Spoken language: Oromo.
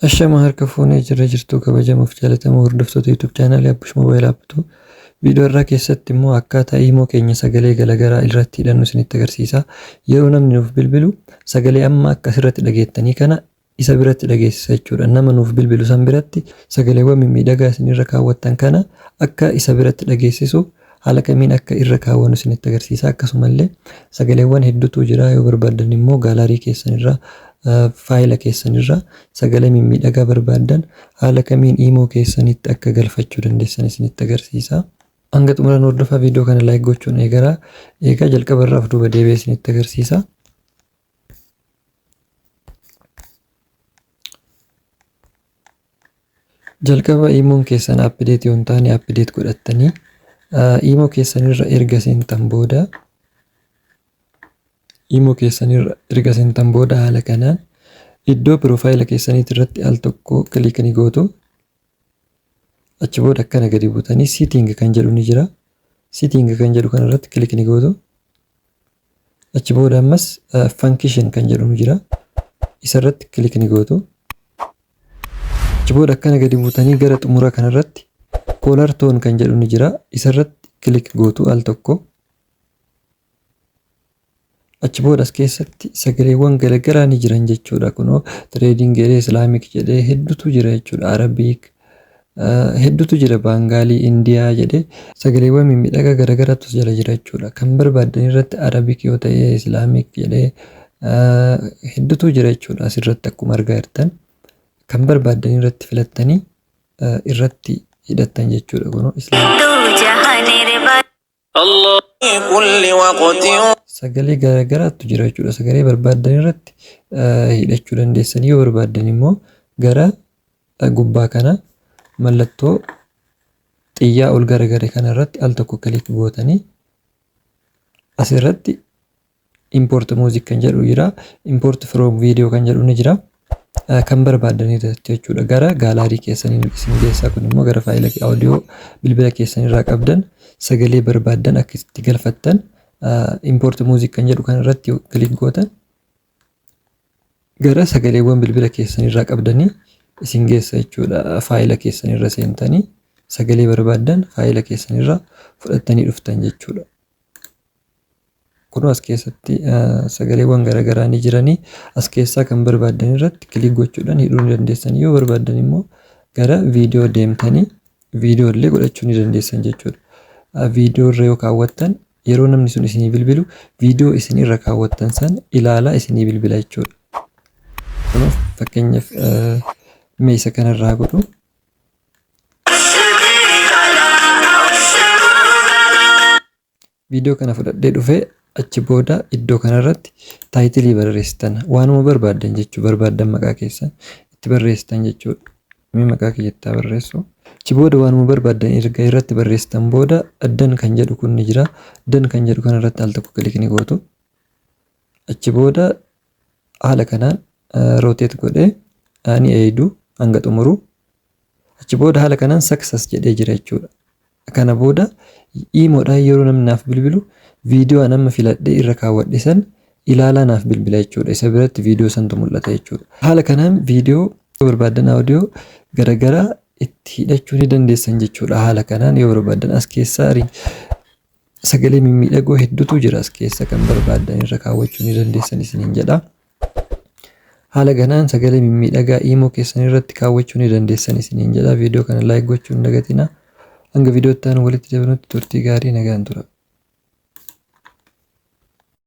Ashama harka fuunee jirra jirtuu kabajamuuf jaalatamoo hordoftoota YouTube chaanaalii Abbush Mobile App tu. Viidiyoo irraa keessatti immoo akkaataa iimoo keenya sagalee garaagaraa irratti hidhannu isinitti agarsiisa. Yeroo namni nuuf bilbilu sagalee amma akka asirratti dhageettanii kana isa biratti dhageessisa jechuudha. Nama nuuf bilbilu san biratti sagaleewwan mimmiidhagaa isin irra kaawwattan kana akka isa biratti dhageessisu haala kamiin akka irra kaawwannu isinitti agarsiisa. Akkasumallee sagaleewwan hedduutu jira. Yoo barbaaddan immoo gaalaarii keessan irraa faayila keessan irraa sagalee mimmiidhagaa barbaaddan haala kamiin iimoo keessanitti akka galfachuu dandeessan isinitti agarsiisa. Hanga xumuraan hordofaa viidiyoo kana like gochuun eegalaa. Eegaa jalqaba irraa of duuba deebi'ee isinitti agarsiisa. Jalqaba iimoon keessan update yoo hin taane update godhattanii iimoo keessanirra erga seentan booda iimoo keessanirra erga seentan booda haala kanaan iddoo piroofaayila keessaniit irratti al tokko click ni gootu. Achi booda akkana gadi buutanii setting kan jedhu ni jira. Setting kan jedhu kanarratti click ni gootu. Achi booda ammas function kan jedhu ni jira. Isarratti click ni gootu. Achi booda akkana gadi buutanii gara xumura kanarratti caller tone kan jedhu ni jira. Isarratti click gootu al tokko. Achi booda as keessatti sagaleewwan garaagaraa ni jiran jechuudha. Kunoo trending jedhee Islamic jedhee hedduutu jira jechuudha. Arabic hedduutu jira. Baangaalii, Indiyaa jedhee sagaleewwan mimmiidhagaa garaagaraatu jala jira jechuudha. Kan barbaaddan irratti Arabic yoo ta'e Islamic jedhee hedduutu jira jechuudha. Asirratti akkuma argaa jirtan kan barbaaddan irratti filattanii irratti hidhattan jechuudha. Kunoo Islamic. Sagalee garaagaraatu jira jechuudha. Sagalee barbaaddan irratti hidhachuu dandeessan. Yoo barbaaddan immoo gara gubbaa kana mallattoo xiyyaa ol garagare kana irratti al tokko click gootanii asirratti import music kan jedhu jira. Import from video kan jedhu ni jira. Kan barbaaddan irratti jechuudha. Gara gaalaarii keessanii isin geessaa. Kun immoo gara faayila audio bilbila keessan irraa qabdan sagalee barbaaddan akka itti galfattan import music kan jedhu kan irratti click gootan gara sagaleewwan bilbila keessan irraa qabdanii isin geessa jechuudha. Faayila keessan irra seentanii sagalee barbaaddan faayila keessan irraa fudhattanii dhuftan jechuudha. Kun as keessatti sagaleewwan garaagaraa ni jiranii as keessaa kan barbaaddan irratti click gochuudhaan hidhuu ni dandeessan. Yoo barbaaddan immoo gara viidiyoo deemtanii viidiyoo illee godhachuu ni dandeessan jechuudha. Viidiyoo irra yoo kaawwattan yeroo namni sun isinii bilbilu viidiyoo isin irra kaawwattan san ilaalaa isinii bilbila jechuudha. Kunuuf fakkeenyaaf mee isa kanarraa godhu. Viidiyoo kana fudhadhee dhufee achi booda iddoo kanarratti title barreessitan waanuma barbaaddan jechuu barbaaddan maqaa keessan itti barreessitan jechuudha. Mee maqaa kiyyattaa barreessu. Achi booda waanuma barbaaddan erga irratti barreessitan booda done kan jedhu kun ni jira. Done kan jedhu kanarratti al tokko click ni gootu. Achi booda haala kanaan rotate godhee ni eeydu hanga xumuru. Achi booda haala kanaan success jedhee jira jechuudha. Kana booda iimoodhaan yeroo namni naaf bilbilu viidiyoo an amma filadhee irra kaawwadhe san ilaalaa naaf bilbila jechuudha. Isa biratti viidiyoo santu mul'ata jechuudha. Haala kanaan viidiyoo barbaaddan audio garaagaraa itti hidhachuu ni dandeessan jechuudha. Haala kanaan yoo barbaaddan as keessaa sagalee mimmiidhagoo hedduutu jira as keessa kan barbaaddan irra kaawwachuu ni dandeessan isiniin jedha. Haala kanaan sagalee mimmiidhagaa iimoo keessan irratti kaawwachuu ni dandeessan isiniin jedha. Viidiyoo kana like gochuu hin dagatinaa. Hanga viidiyoo itti aanu walitti deebinutti turtii gaarii nagaan tura.